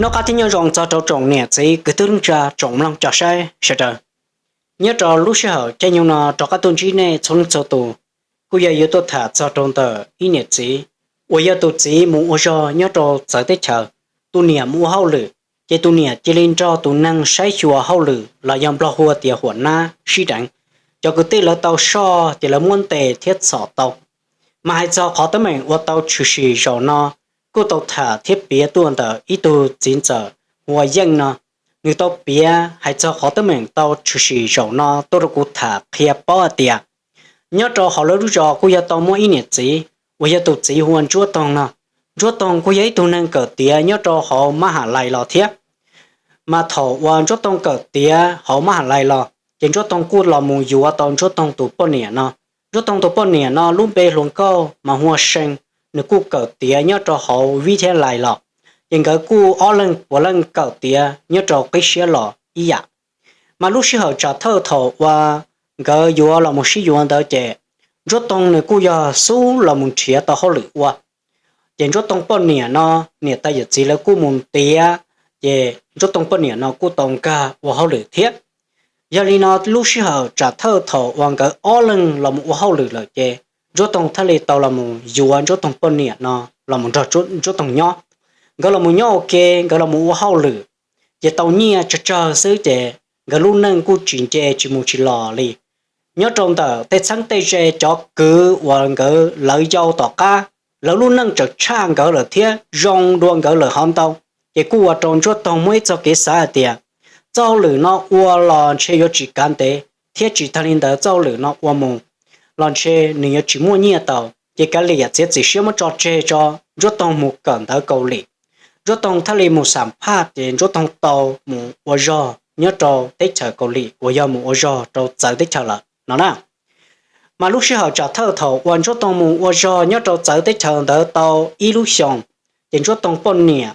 Noj qab thiab nyob zoo txog rau tsoom niam txiv kwv tij neej tsa tsoom mloog cov saib sawv daws. Nyob rau lub sij hawm caij nyoog no rov qab tuaj ntsib nej txhua leej txhua tus, kuj yog yuav tuaj tham txog rau ntawm ib niam txiv uas yog tus txiv mus ua zog nyob rau txawv teb chaws, tus niam mus ua hauj lwm, ces tus niam cia li nrog tus neeg saib xyuas hauj lwm los yog nplog hu tias huam nab sib deev. Cov kwv tij lawv tau soj ces lawv muab ntes thiab txhom tau. Mas hais txog qhov teeb meem uas tau tshwm sim zaum no, kuj tau tham thiab piav tuaj ntawm ib tug txiv ntxawm hu ua Yeej no. Nws tau piav hais txog qhov teeb meem tau tshwm sim zaum no tuaj rau kuv tham qhia paub hais tias, nyob rau hauv lawv lub zos kuj yog tau muaj ib niam txiv uas yog tus txiv hu ua Ntsuab Toog no. Ntsuab Toog kuj yog ib tug neeg kawm tiav nyob rau hauv mab ham lais los thiab. Mas thaum uas Ntsuab Toog kawm tiav hauv mab ham lais los, ces Ntsuab Toog kuj los mus yuav tau Ntsuab Toog tus poj niam no. Ntsuab Toog tus poj niam no lub npe hluas nkauj mas hu ua See, nws kuj kawm tiav nyob rau hauv vib thab lais los, ces nkawd kuj ob leeg puav leej kawm tiav nyob rau qib siab los ib yam. Mas lub sij hawm tsam thawj thaum uas nkawd yuav los mus sib yuav ntawd ces Ntsuab Toog nws kuj yog xub los mus nrhiav tau hauj lwm ua. Ces Ntsuab Toog poj niam no, niam tais yawm txiv lawv kuj mus ntiav, ces Ntsuab Toog poj niam no kuj tau nkag ua hauj lwm thiab. Yog li no lub sij hawm tsam thawj thaum uas nkawd ob leeg los mus ua hauj lwm lawm ces Ntsuab Toog thiaj li tau los mus yuav Ntsuab Toog poj niam no los mus nrog Ntsuab Toog nyob. Nkawd los mus nyob ua ke, nkawd los mus ua hauj lwm, ces tau nyiaj tsawg tsawg xwb ces nkawd lub neej kuj tsis nce tsis mus tsis los li. Nyob rau ntawm tej txheeb tej ze cov kwv uas nkawd lawv yau tom qab, lawv lub neej tseem tshaj nkawd lawm thiab zoo dua nkawd lawm hov ntau, ces kuj ua rau Ntsuab Toog muaj ib txoj kev xav hais tias, txoj hauj lwm no ua los ntshe yuav tsis kav ntev, thiab tsis tag li ntawd txoj hauj lwm no ua mus los ntshe nws yuav tsis muaj nyiaj tau, ces kav liam txiav txim siab muab tso tseg tso, Ntsuab Toog mus kawm ntawv Kaus Lim. Ntsuab Toog thiaj li mus xam phaj ces Ntsuab Toog tau mus ua zog nyob rau teb chaws Kaus Lim uas yog mus ua zog rau txawv teb chaws lawm no na. Mas lub sij hawm tsam thawj thaum uas Ntsuab Toog mus ua zog nyob rau txawv teb chaws ntawd tau ib lub xyoos, ces Ntsuab Toog poj niam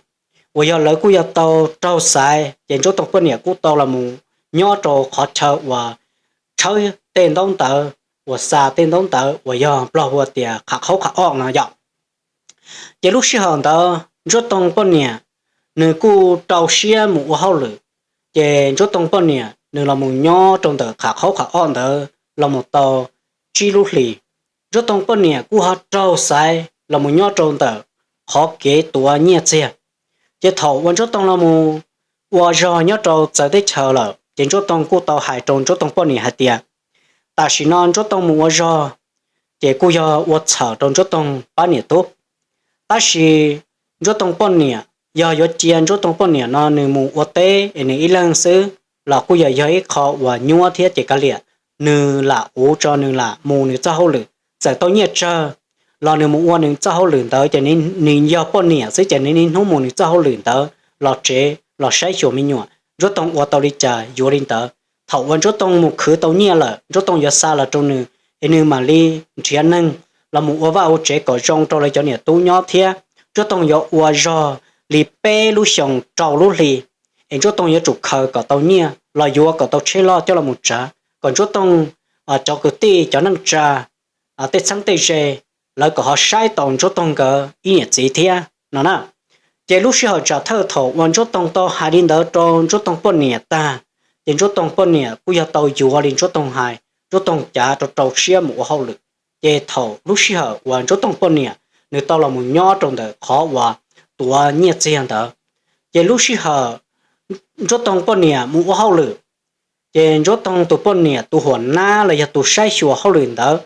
uas yog lawv kuj yog tau raug xaiv, ces Ntsuab Toog poj niam kuj tau los mus nyob rau qhov chaw uas tshawb tej ntaub ntawv, uas xa tej ntaub ntawv uas yog nplog hu tias qham qhaub qham oj no yom. Ces lub sij hawm ntawd Ntsuab Toog poj niam nws kuj rau siab mus ua hauj lwm, ces Ntsuab Toog poj niam nws los mus nyob rau ntawm qham qhaub qham oj ntawd los mus tau tsib lub hlis. Ntsuab Toog poj niam kuj ho raug xaiv los mus nyob rau ntawm qhov kev tuav nyiaj txiag. Ces thaum uas Ntsuab Toog los mus ua zog nyob rau txawv teb chaws lawm, ces Ntsuab Toog kuj tau hais rau Ntsuab Toog poj niam hais tias, tam sim no Ntsuab Toog mus ua zog, ces kuj yog ua txhaum rau Ntsuab Toog pab niam tub. Tab sis Ntsuab Toog poj niam, yog yuav cia Ntsuab Toog poj niam no nws mus ua teb es nws ib leeg xwb los kuj yog yog ib qho uas nyuaj thiab ces kav liam, nws lam uv tso nws lam mus nws txoj hauj lwm. Txawm tau nyiaj tsawg los nws mus ua nws txoj hauj lwm ntawd ces nws yog poj niam xwb ces nws niaj hnub mus nws txoj hauj lwm ntawd los tsev los saib xyuas me nyuam. Ntsuab Toog ua tau li cas yuav li ntawd. Thaum uas Ntsuab Toog mus khwv tau nyiaj lawm, Ntsuab Toog yuav xa los rau nws, es nws mam li nrhiav neeg los mus ua vaj ua tsev kom zoo rau lawv cov niam tub nyob thiab. Ntsuab Toog yuav ua zog li peb lub xyoos rau lub hli, es Ntsuab Toog yuav tsum khaws kom tau nyiaj los yuav kom tau tsheb loj coj los mus tsav, kom Ntsuab Toog cov kwv tij cov neej tsa, tej txheeb tej ze, lawv kom ho saib tau Ntsuab Toog nkawd ib niam txiv thiab no na. Ces lub sij hawm tsam thawj thaum uas Ntsuab Toog tau hais li ntawd rau Ntsuab Toog poj niam tag, ces Ntsuab Toog poj niam kuj yog tau yuav li Ntsuab Toog hais, Ntsuab Toog cav rau rau siab mus ua hauj lwm. Ces thaum lub sij hawm uas Ntsuab Toog poj niam nws tau los mus nyob rau ntawm qhov uas tuav nyiaj txiag ntawd, ces lub sij hawm Ntsuab Toog poj niam mus ua hauj lwm, ces Ntsuab Toog tus poj niam tus huam nab los yog tus saib xyuas hauj lwm ntawd,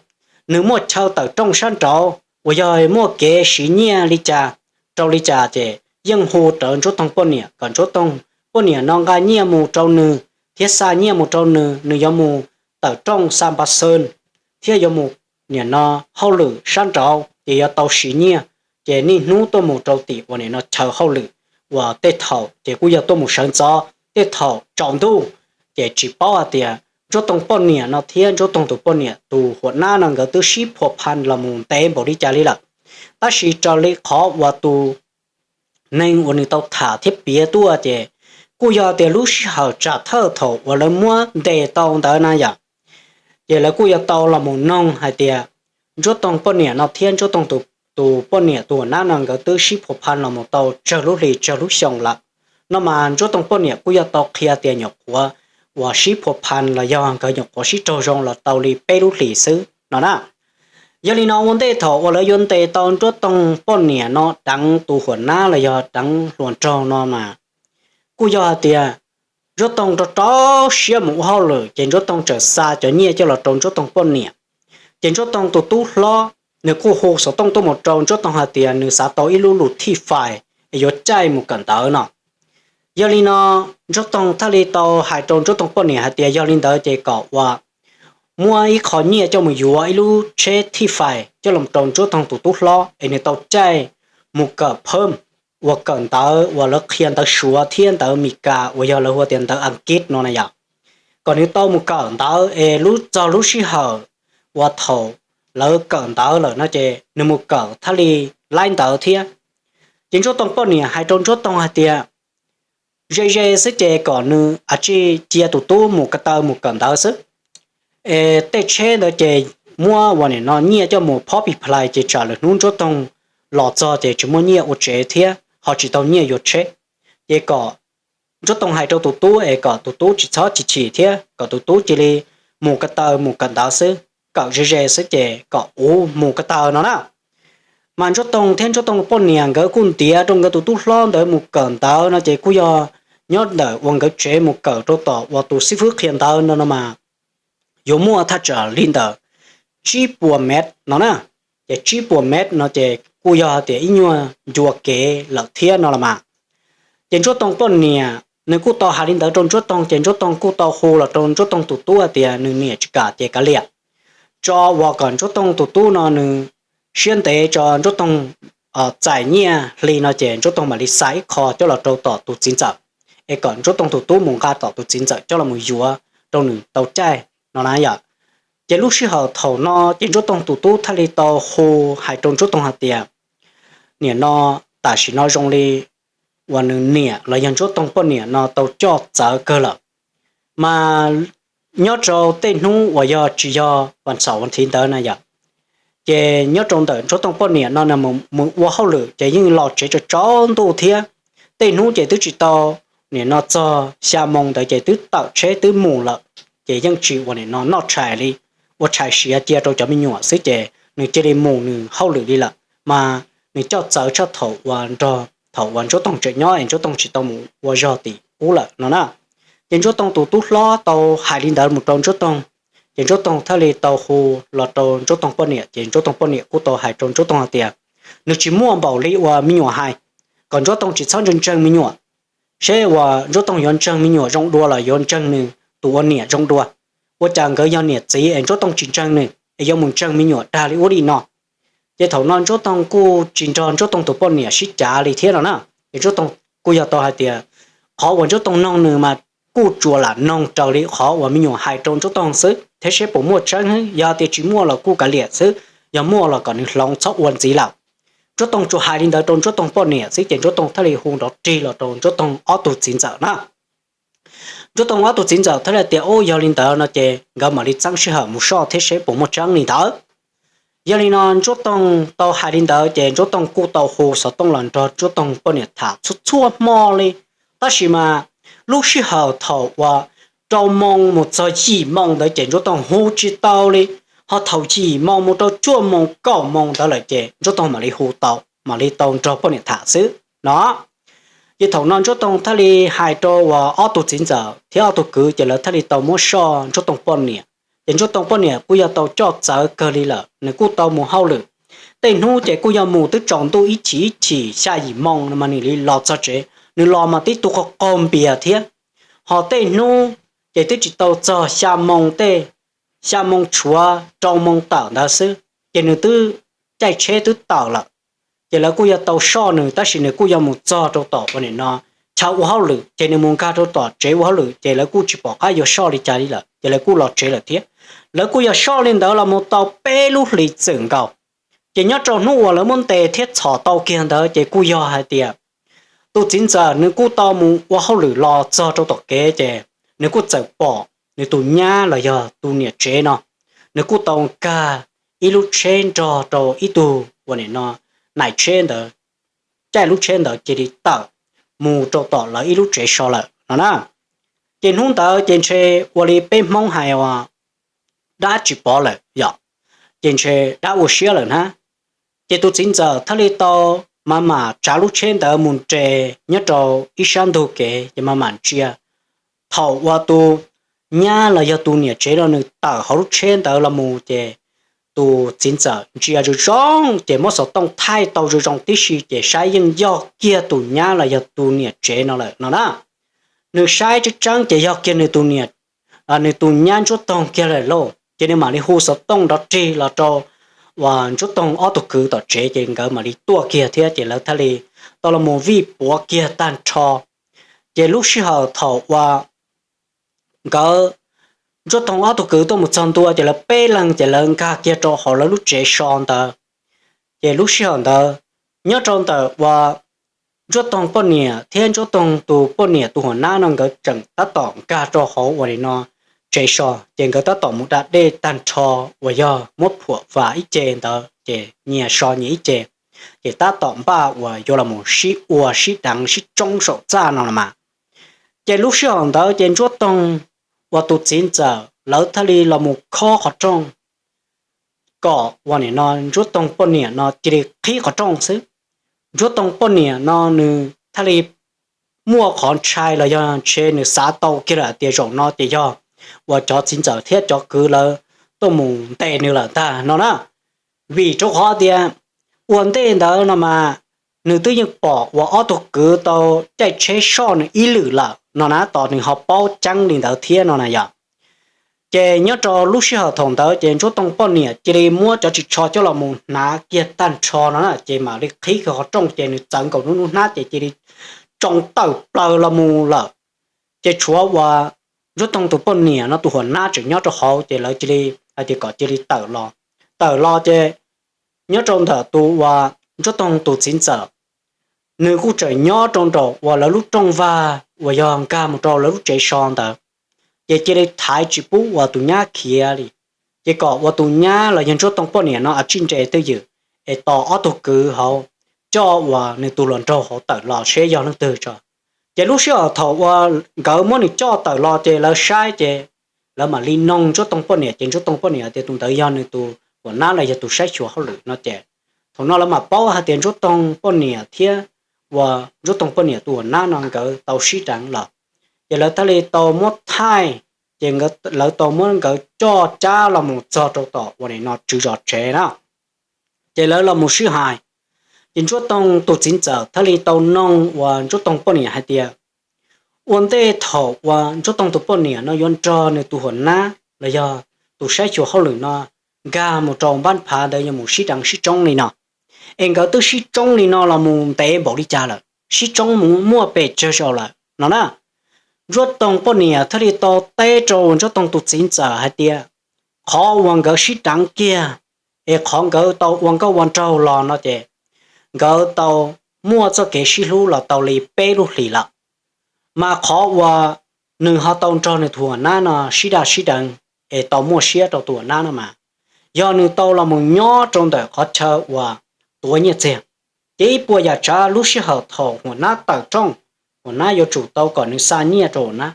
nws muaj chaw tawm rooj sab nraud uas yog muaj kev siv nyiaj li cas rau li cas ces yeej hu rawv Ntsuab Toog poj niam kom Ntsuab Toog poj niam no nqa nyiaj mus rau nws thiab xa nyiaj mus rau nws, nws yuav mus tawm rooj xa npa xees thiab yuav mus nim no hauj lwm sab nraud ces yuav tau siv nyiaj. Ces niaj hnub tuaj mus rau tim uas nim no chaw hauj lwm uas tej thaum ces kuj yog tuaj mus sawv ntxov, tej thaum tsaus ntuj ces tsis paub hais tias Ntsuab Toog poj niam no thiab Ntsuab Toog tus poj niam tus huam nab no nkawd twb sib phua pha los mus ntev npaum li cas li lawm. Tab sis raws li qhov uas tus neeg uas nws tau tham thiab piav tuaj ces kuj yog tias lub sij hawm tsam thawj thaum uas lawv muab ntes tau ntawd na yom, ces lawv kuj yog tau los mus noog hais tias Ntsuab Toog poj niam no thiab Ntsuab Toog tus poj niam tus huam nab no nkawd twb sib phua phan los mus tau tsawg lub hlis tsawg lub xyoo lawm no mas Ntsuab Toog poj niam kuj yog tau qhia tias nyuam qhuav uas sib phua phan los yog nkawd nyuam qhuav sib raug zoo los tau li peb lub hlis xwb no na. Yog li no ua ntej thaum uas lawv yuav ntes tau Ntsuab Toog poj niam no deev tus huam nab los yog deev hluas nraug no mas kuj yog hais tias Ntsuab Toog rau rau siab mus ua hauj lwm ces Ntsuab Toog txawm xa cov nyiaj coj los rau Ntsuab Toog poj niam. Ces Ntsuab Toog tus tub hlob nws kuj hu xov tooj tuaj mus rau Ntsuab Toog hais tias nws xav tau ib lub lus thij fais es yuav caij mus kawm ntawv no. Yog li no Ntsuab Toog thiaj li tau hais rau Ntsuab Toog poj niam hais tias yog li ntawd ces kom uas muab ib qho nyiaj coj mus yuav ib lub tsheb thij fais coj los rau Ntsuab Toog tus tub hlob es nws tau caij mus kawm phawm uas kawm ntawv uas lawv qhia ntawv Suav thiab ntawv Mis Kas uas yog lawv hu tias ntawv Askiv no na yom. Kom nws tau mus kawm ntawv es lub txog lub sij hawm uas thaum lawv kawm ntawv lawm no ces nws mus kawm thiaj li laib ntawv thiab. Ces Ntsuab Toog poj niam hais rau Ntsuab Toog hais tias ze ze xwb ces kom nws a tsij cia tus tub mus ko taw mus kawm ntawv xwb. Es tej tsheb ntawd ces muab uas nim no nyiaj coj mus phob pis plais ces tsam lwm hnub Ntsuab Toog los txog ces tsis muaj nyiaj ua tsev thiab ho tsis tau nyiaj yuav tsheb. Ces kom Ntsuab Toog hais rau tus tub es kom tus tub tsis txhob chim chim thiab kom tus tub cia li mus ko taw mus kawm ntawv xwb, kawm ze ze xwb ces kom uv mus ko taw no na. Mas Ntsuab Toog thiab Ntsuab Toog poj niam nkawd kuj ntiav rau nkawd tus tub hlob ntawd mus kawm ntawv no ces kuj yog nyob ntawm uas nkawd tsev mus kawm rau tom uas tus xib fwb qhia ntawv no no mas yuav muaj thaj tsam li ntawm tsib puas mev no na. Ces tsib puas mev no ces kuj yog tias ib nyuag ncua kev lawm thiab no los mas. Ces Ntsuab Toog poj niam nws kuj tau hais li ntawd rau Ntsuab Toog ces Ntsuab Toog kuj tau hu los rau Ntsuab Toog tus tub hais tias nws niam tsis kam ces kav liam, tso uas kom Ntsuab Toog tus tub no nws siab ntev tso Ntsuab Toog txais nyiaj hli no ces Ntsuab Toog mam li xa ib qho coj los rau tom tus txiv ntxawm, es kom Ntsuab Toog tus tub mus nqa tom tus txiv ntxawm coj los mus yuav rau nws tau caij no na yom. Ces lub sij hawm thaum no ces Ntsuab Toog tus tub thiaj li tau hu hais rau Ntsuab Toog hais tias nim no tam sim no zoo li uas nws niam los yog Ntsuab Toog poj niam no tau coj txawv kawg lawm. Mas nyob rau tej hnub uas yog tsis yog vas xaum vas thiv ntawd na yom, ces nyob rau ntawm Ntsuab Toog poj niam no mus ua hauj lwm ces yeej los tsev tsaus tsaus ntuj thiab. Tej hnub ces twb tsis tau, nim no txog xya moo ntawd ces twb tawm tsheb twb mus lawm, ces yeej tsis uas nim no noj tshais li, ua tshais siav cia rau cov me nyuam xwb ces nws cia li mus nws hauj lwm li lawm. Mas nws coj txawv tshaj thaum uas nrog thaum uas Ntsuab Toog tseem nyob es Ntsuab Toog tsis tau mus ua zog tim ub lawm no na. Ces Ntsuab Toog tus tub hlob tau hais li ntawd mus rau Ntsuab Toog, ces Ntsuab Toog thiaj li tau hu los rau Ntsuab Toog poj niam ces Ntsuab Toog poj niam kuj tau hais rau Ntsuab Toog hais tias nws tsis muaj npaum li uas me nyuam hais, kom Ntsuab Toog tsis txhob ntseeg ntseeg me nyuam, seb uas Ntsuab Toog yuav ntseeg me nyuam zoo dua los yuav ntseeg nws tus ua niam zoo dua. Ua cas nkawd yog niam txiv es Ntsuab Toog tsis ntseeg nws es yuav mus ntseeg me nyuam dag li ub li no. Ces thaum no Ntsuab Toog kuj tsis nrog Ntsuab Toog tus poj niam sib cav li thiab no na. Ces Ntsuab Toog kuj yog tau hais tias qhov uas Ntsuab Toog noog nws mas kuj tsuas lam noog raws li qhov uas me nyuam hais rau Ntsuab Toog xwb thiab seb puas muaj tseeb, yog tias tsis muaj los kuj kav liam xwb, yog muaj los kom nws hloov txhob ua ntxiv lawm. Ntsuab Toog tsuas hais li ntawd rau Ntsuab Toog poj niam xwb ces Ntsuab Toog thiaj li hu nrov rig los rau Ntsuab Toog ob tug txiv ntxawm na. Ntsuab Toog ob tug txiv ntxawm thiaj li tias ub yog li ntawd no ces nkawd mam li txeeb sij hawm mus soj thiab seb puas muaj tseeb li ntawd. Yog li no Ntsuab Toog tau hais li ntawd ces Ntsuab Toog kuj tau hu xov tooj los nrog Ntsuab Toog poj niam tham txhua txhua hmo li. Tab sis mas lub sij hawm thaum uas rau moo mus txog yim moo ntawd ces Ntsuab Toog hu tsis tau li, ho thaum yim moo mus rau cuaj moo kaum moo ntawd lawm ces Ntsuab Toog mam li hu tau, mam li tau nrog poj niam tham xwb no. Ces thaum no Ntsuab Toog thiaj li hais rau uas ob tug txiv ntxawm thiab ob tug kwv ces lawv thiaj li tau muab soj Ntsuab Toog poj niam. Ces Ntsuab Toog poj niam kuj yog tau coj txawv kawg li lawm, nws kuj tau mus hauj lwm. Tej hnub ces kuj yog mus twb tsaus ntuj ib chim ib chim xya yim moo no mas nws li los txog tsev, nws los mas tib tug qaug qaug npias thiab. Ho tej hnub ces twb tsis tau txog xya moo tej, xya moo tshuav rau moo tawm ntawd xwb, ces nws twb caij tsheb twb tawm lawm. Ces lawv kuj yog tau soj nws tab sis nws kuj yog mus txog rau tom uas nim no chaw ua hauj lwm ces nws mus nkag rau tom tsev ua hauj lwm ces lawv kuj tsis pom qab yuav soj li cas li lawm ces lawv kuj los tsev lawm thiab. Lawv kuj yog soj li ntawd los mus tau peb lub hlis txwm nkaus. Ces nyob rau hnub uas lawv muab ntes thiab txhom tau kiag ntawd ces kuj yog hais tias tus txiv ntxawm nws kuj tau mus ua hauj lwm los txog rau tom kev ces nws kuj txawm pom nws tus nyab los yog tus niam tsev no, nws kuj tau nkag ib lub tsheb nrog rau ib tug uas nim no nais tsheb ntawd, caij lub tsheb ntawd cia li tawm mus rau tom lawv ib lub tsev so lawm no na. Ces hnub ntawd ces ntshe ua li peb Hmoob hais uas dab tsis pov lawm yom, ces ntshe dab ua siab lawm na. Ces tus txiv ntxawm thiaj li tau mam mam tsav lub tsheb ntawd mus nres nyob rau ib sab ntug kev ces mam mam ntsia. Thaum uas tus nyab los yog tus niam tsev no nws tawm hauv lub tsheb ntawd los mus ces tus txiv ntxawm ntsia zoo zoo ces muab xov tooj thaij tau zoo zoo tib si ces saib yeej yog kiag tus nyab los yog tus niam tsev no lawm no na. Nws saib tseeb tseeb ces yog kiag nws tus niam, nws tus nyab Ntsuab Toog kiag lawm lauj. Ces nws mam li hu xov tooj nrov rig los rau uas Ntsuab Toog ob tug kwv tom tsev ces nkawd mam li tuaj kiag thiab ces lawv thiaj li tau los mus vij puav kiag tag nrho. Ces lub sij hawm thaum uas nkawd, Ntsuab Toog ob tug kwv tuaj mus txog ntua ces lawv peb leeg ces lawv nkag kiag rau hauv lawv lub tsev so ntawd. Ces lub sij hawm ntawd nyob rau ntawm uas Ntsuab Toog poj niam thiab Ntsuab Toog tus poj niam tus huam nab no nkawd tseem tab tom nkag rau hauv uas li no tsev so ces nkawd tab tom mus da dej tag nrho uas yog muab phuam vam ib ce ntawd ces nyias so nyias ib ce, ces tab tom npaj uas yuav los mus sib ua sib deev sib tsoob saum txaj no los mas. Ces lub sij hawm ntawd ces Ntsuab Toog uas tus txiv ntxawm lawv thiaj li los mus khob qhov rooj kom uas nim no Ntsuab Toog poj niam no cia li qhib qhov rooj xwb. Ntsuab Toog poj niam no nws thiaj li muaj qhov ntshai los yog ntshe nws xav tau kiag lawm hais tias zaum no ces yog uas cov txiv ntxawm thiab cov kwv lawv tuaj mus ntes nws lawm ntag no na. Vim rau qhov tias ua ntej ntawd no mas nws twb yeej pom uas ob tug kwv tau caij tsheb soj nws ib lwm lawm no na, tos nws ho paub ceeb li ntawd thiab no na yom. Ces nyob rau lub sij hawm thaum ntawd ces Ntsuab Toog poj niam cia li muab cov ris tsho coj los mus hnav kiag tag nrho no na, ces mam li qhib kiag qhov rooj ces nws txawv nkaus lub hnab ces cia li tsoo tawm plaws los mus lawm. Ces tshuav uas Ntsuab Toog tus poj niam no tus huam nab tseem nyob rau hauv ces lawv cia li hais tias kom cia li tawm los. Tawm los ces nyob rau ntawm tus uas Ntsuab Toog tus txiv ntxawm, nws kuj tseem nyob rau nraum uas lawv lub rooj vag uas yog nkag mus rau lawv lub tsev so ntawd, ces cia li thaiv tsis pub uas tus nyab khiav li. Ces kom uas tus nyab los yog Ntsuab Toog poj niam no a tsij nres twj ywm es tos ob tug kwv hauv coj uas nws tus hluas nraug hauv tawm los seb yog leej twg tso. Ces lub sij hawm thaum uas nkawd muab nws coj tawm los ces lawv saib ces lawv mam li noog Ntsuab Toog poj niam ces Ntsuab Toog poj niam tias tus ntawd yog nws tus huam nab los yog tus saib xyuas hauj lwm no ces thaum no lawv mam paub hais tias Ntsuab Toog poj niam thiab uas Ntsuab Toog poj niam tus huam nab no nkawd tau sib deev los. Ces lawv thiaj li tau muab thaij, ces lawv tau muab nkawd coj cab los mus txog rau tom uas nim no tswv zos tsev na. Ces lawv los mus sib hais, ces Ntsuab Toog tus txiv ntxawm thiaj li tau noog uas Ntsuab Toog poj niam hais tias, ua ntej thaum uas Ntsuab Toog tus poj niam no yuav nrog nws tus huam nab los yog tus saib xyuas hauj lwm no nkag mus rau npab phav ntawd yuav mus sib deev sib tsoob li no, es nkawd twb sib tsoob li no los mus ntev npaum li cas lawm, sib tsoob mus muaj pes tsawg zaus lawm no na. Ntsuab Toog poj niam thiaj li tau teb rau Ntsuab Toog tus txiv ntxawm hais tias, qhov uas nkawd sib deev kiag es qhov nkawd tau ua nkauj ua nraug los no ces nkawd tau muaj txoj kev sib hlub los tau li peb lub hlis lawm. Mas qhov uas nws ho tau nrog nws tus huam nab no sib daj sib deev es tau muaj siab rau tus huam nab no mas, yog nws tau los mus nyob rau ntawm qhov chaw uas tuav nyiaj txiag. Ces ib puas yam tsav lub sij hawm thaum huam nab tawm rooj, huam nab yuav tsum tau kom nws xa nyiaj rau huam nab.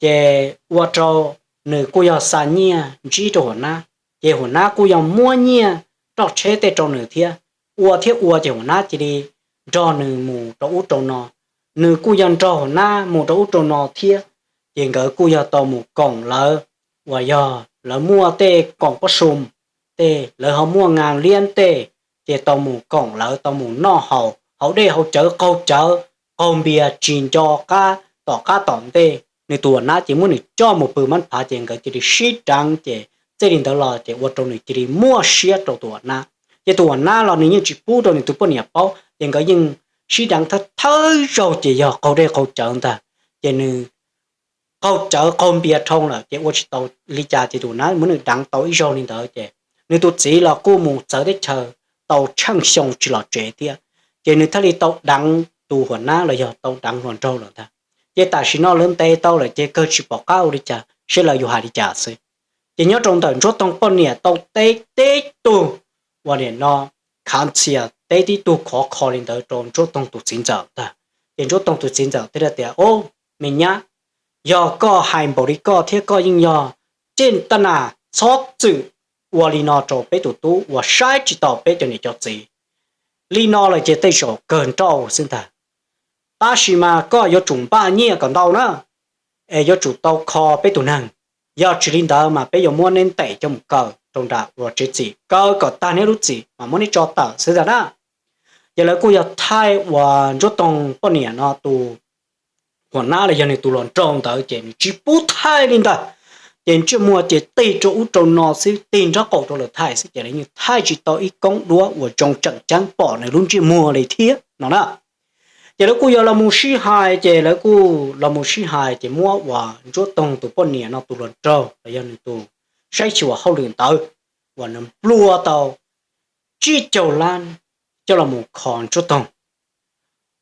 Ces ua rau nws kuj yog xa nyiaj ntsib rau huam nab, ces huam nab kuj yog muab nyiaj roj tsheb tej rau nws thiab. Ua thiab ua ces huam nab cia li nrog nws mus rau ub rau no, nws kuj yog nrog huam nab mus rau ub rau no thiab. Ces nkawd kuj yog tau mus koom lawv, uas yog lawv muaj tej koom pob su, tej lawv ho muaj ngas liab tej, ces tau mus koom lawv tau mus noj haus, haus dej haus cawv qaug cawv, qaug npias tsis nco qab tom qab tom ntej. Nws tus huam nab ces muab nws coj mus pw mab phav ces nkawd cia li sib deev ces txij li ntawd los ces ua rau nws cia li muaj siab rau tus huam nab. Ces tus huam nab los nws yeej tsis pub rau nws tus poj niam paub ces nkawd yeej sib deev thawj thawj zaug ces yog qaug dej qaug cawv ntag. Ces nws qaug cawv qaug npias dhau lawm ces ua tsis tau li cas ces tus huam nab muab nws deev tau ib zaug li ntawd ces nws tus txiv los kuj mus txawv teb chaws tau tsheej xyoo tsis los tsev thiab. Ces nws thiaj li tau deev tus huam nab los yog tau deev hluas nraug lawm ntag. Ces tam sim no lawv ntes tau lawm ces kawg tsis pom qab ua li cas seb lawv yuav hais li cas xwb. Ces nyob rau ntawm Ntsuab Toog poj niam tau teb tib tug uas nim no khav ntxhias, teb tib tug khov kho li ntawd rau Ntsuab Toog tus txiv ntxawm ntag. Ces Ntsuab Toog tus txiv ntxawm thiaj tias, Au, me nyab, yog koj hais npaum li koj thiab koj yeej yog cej taj nas, txhob txwm ua li no rau peb tus tub uas saib tsis taus peb cov niam cov txiv. Li no lawm ces tej zaum kawg nrauj xwb ntag. Tab sis mas koj yuav tsum npaj nyiaj kom ntau na, es yuav tsum tau kho peb tus neeg. Yog tsis li ntawd mas peb yuav muab neb ntes coj mus kaw rau nram uas tsev txim, kaw kom tag neb lub txim mas muab neb tso tawm xwb ntag na. Ces lawv kuj yog thaij uas Ntsuab Toog poj niam no tus huam nab los yog nws tus hluas nraug ntawd ces nws tsis pub thaij li ntag. Ces ntsej muag ces tig rau ub rau no xwb, tig nraub qaum rau lawv thaij xwb ces lawv yeej thaij tsis tau ib koob duab uas zoo tseem ceeb pom nws lub ntsej muag li thiab no na. Ces lawv kuj yog los mus sib hais, ces lawv kuj los mus sib hais ces muab uas Ntsuab Toog tus poj niam no tus hluas nraug los yog nws tus saib xyuas hauj lwm ntawd uas nws nplua tau tsib caug lab coj los mus kho Ntsuab Toog.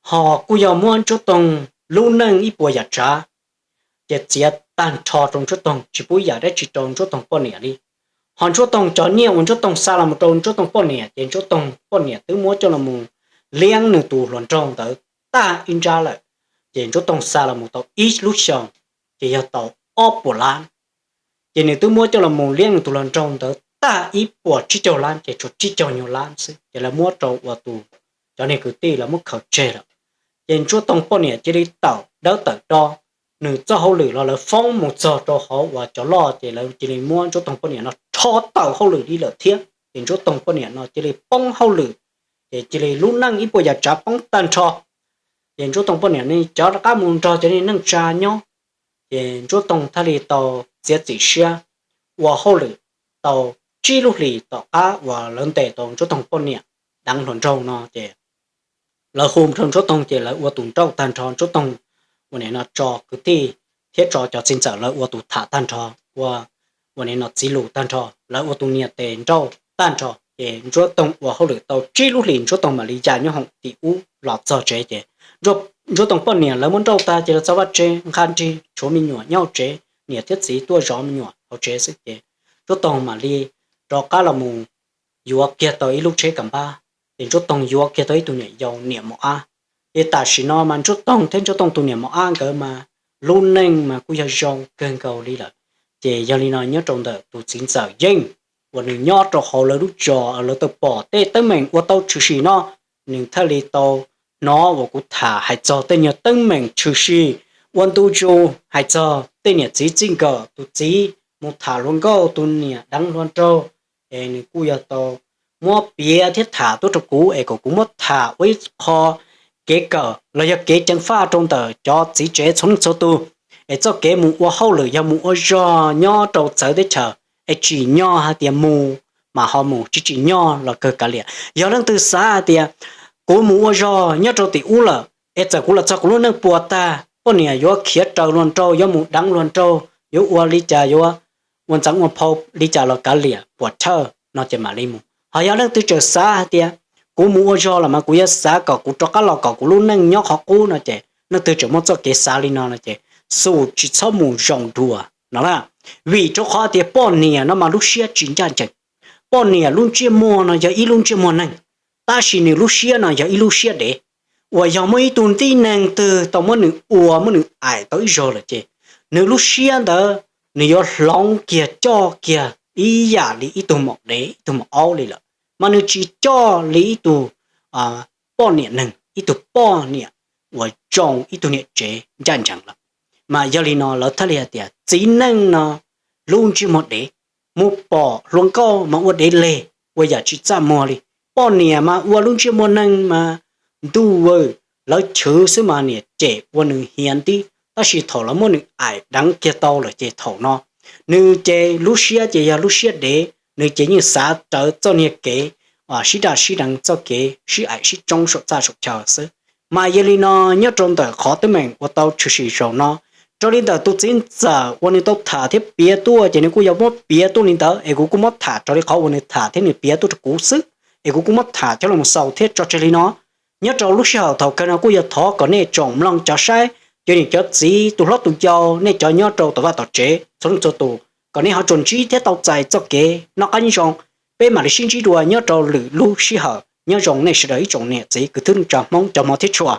Ho kuj yog muab Ntsuab Toog lub neej ib puas yam tsav, ces txiav tag nrho rau Ntsuab Toog, tsis pub yam dab tsi rau Ntsuab Toog poj niam li. Ho Ntsuab Toog cov nyiaj uas Ntsuab Toog xa los mus rau Ntsuab Toog poj niam ces Ntsuab Toog poj niam twb muab coj los mus liab nws tus hluas nraug ntawd tag ib nrab lawm. Ces Ntsuab Toog xa los mus tau ib lub xyoos ces yog tau ob puas lab. Ces nws twb muab coj los mus liab nws tus hluas nraug ntawd tag ib puas tsib caug lab, ces tshuav tsib caug nyuag lab xwb ces lawv muab rau ua tus, cov niag kwv tij lawv muab khaws tseg lawm. Ces Ntsuab Toog poj niam cia li tawm dawb tawm do, nws txoj hauj lwm los lawv foob mus txog rau hauv uas cov loj ces lawv cia li muab Ntsuab Toog poj niam no rho tawm hauj lwm li lawm thiab. Ces Ntsuab Toog poj niam no cia li poob hauj lwm, ces cia li lub neej ib puas yam tsav poob tag nrho. Ces Ntsuab Toog poj niam ne cov rov qab mus nrog cov niag neej tsa nyob, ces Ntsuab Toog thiaj li tau txiav txim siab ua hauj lwm tau tsib lub hlis tom qab uas lawv ntes tau Ntsuab Toog poj niam deev hluas nraug no ces lawv hu rau Ntsuab Toog ces lawv ua tus nrauj tag nrho Ntsuab Toog uas nim no tso kwv tij thiab tso cov txiv ntxawm lawv ua tus tham tag nrho, ua uas nim no txiv lus tag nrho, lawv ua tus nias tes nrauj tag nrho ces Ntsuab Toog ua hauj lwm tau tsib lub hlis Ntsuab Toog mam li ya nyob hoom tim ub los txog tsev ces Ntsuab Toog poj niam lawv muab nrauj tag ces lawv txog vaj tsev nqa nrig tshuav me nyuam nyob hauv tsev, niam thiab txiv tuaj zov me nyuam hauv tsev xwb ces Ntsuab Toog mam li rov qab los mus yuav kiag tau ib lub tsheb kam pab, ces Ntsuab Toog yuav kiag tau ib tug niam yau niam mos ab. Ces tam sim no mas Ntsuab Toog thiab Ntsuab Toog tus niam mos ab nkawd mas lub neej mas kuj yog zoo kawg nkaus li lawm. Ces yog li no nyob rau ntawm tus txiv ntxawm Yeej uas nws nyob rau hauv lawv lub zos, lawv tau pom tej teeb meem ua tau tshwm sim no, nws thiaj li tau hnov uas kuv tham hais txog tej nyuag teeb meem tshwm sim ua ntu zus hais txog tej niam txiv txij nkawm, tus txiv mus tham hluas nkauj, tus niam deev hluas nraug, es nws kuj yog tau muab piav thiab tham tuaj rau kuv es kom kuv muab tham ua ib qho kev kawm los yog kev ceev faj rau ntawm cov txiv tsev txhua leej txhua tus, es txoj kev mus ua hauj lwm yog mus ua zog nyob rau txawv teb chaws, es tsim nyog hais tias mus mas ho mus, tsis tsim nyog los kawg kav liam. Yog leej twg xav hais tias kuv mus ua zog nyob rau tim ub lawm es txawm kuv los txog kuv lub neej puas tag, poj niam yuav khiav raws hluas nraug, yuav mus deev hluas nraug, yuav ua li cas, yuav ua ntxeev ua phau li cas los kav liam puas chawj no ces mam li mus. Ho yog leej twg tseem xav hais tias kuv mus ua zog los mas kuv yuav xav kom kuv rov qab los kom kuv lub neej nyob qhov qub no ces leej twg tseem muaj txoj kev xav li no no ces xum tsis txhob mus zoo dua no na. Vim rau qhov tias poj niam no mas lub siab tsis ncaj ncees. Poj niam lub ntsiab muag no yog ib lub ntsiab muag neeg, tab sis nws lub siab no yog ib lub siab dev. Uas yog muaj ib tug tib neeg twg tau muab nws ua muab nws aim tau ib zaug lawm ces nws lub siab ntawd nws yuav hloov kiag coj kiag ib yam li ib tug maum dev ib tug maum aub li lawm, mas nws tsis coj li ib tug poj niam neeg, ib tug poj niam uas zoo, ib tug niam tsev ncaj ncees lawm. Mas yog li no lawv thiaj li hais tias txiv neej no lub ntsiab muag dev, mus pom hluas nkauj mas ua dev leg, ua yam tsis txaj muag li. Poj niam mas ua lub ntsiab muag neeg mas ntuj aw, lawv chwv xwb mas niam cem ua nws hiav ntib, tab sis thaum lawv muab nws aim deev kiag tau lawm ces thaum no nws ces lub siab ces yog lub siab dev, nws ces yeej xav rawv txoj niag kev sib daj sib deev, txoj kev sib aim sib tsoob saum txaj saum chaw xwb. Mas yog li no nyob rau ntawm qhov teeb meem ua tau tshwm sim zaum no, raws li ntawm tus txiv ntxawm uas nws tau tham thiab piav tuaj ces nws kuj yog muab piav tuaj li ntawd es kuv kuj muab tham raws li qhov uas nws tham thiab nws piav tuaj rau kuv xwb, es kuv kuj muab tham coj los xaus thiab tso tseg li no. Nyob rau lub sij hawm thaum kawg no kuj yog thov kom nej tsoom mloog cov saib, cov niam cov txiv, tus hlob tus yau, nej cov nyob rau tom vaj tom tsev txhua leej txhua tus, kom nej ho tsuas ntsib thiab tau txais txoj kev noj qab nyob zoo. Peb mam li sib ntsib dua nyob rau lwm lub sij hawm. Nyob zoo nej sawv daws ib tsoom niam txiv kwv tij neej tsa Hmoob cov hmov thiab tshua.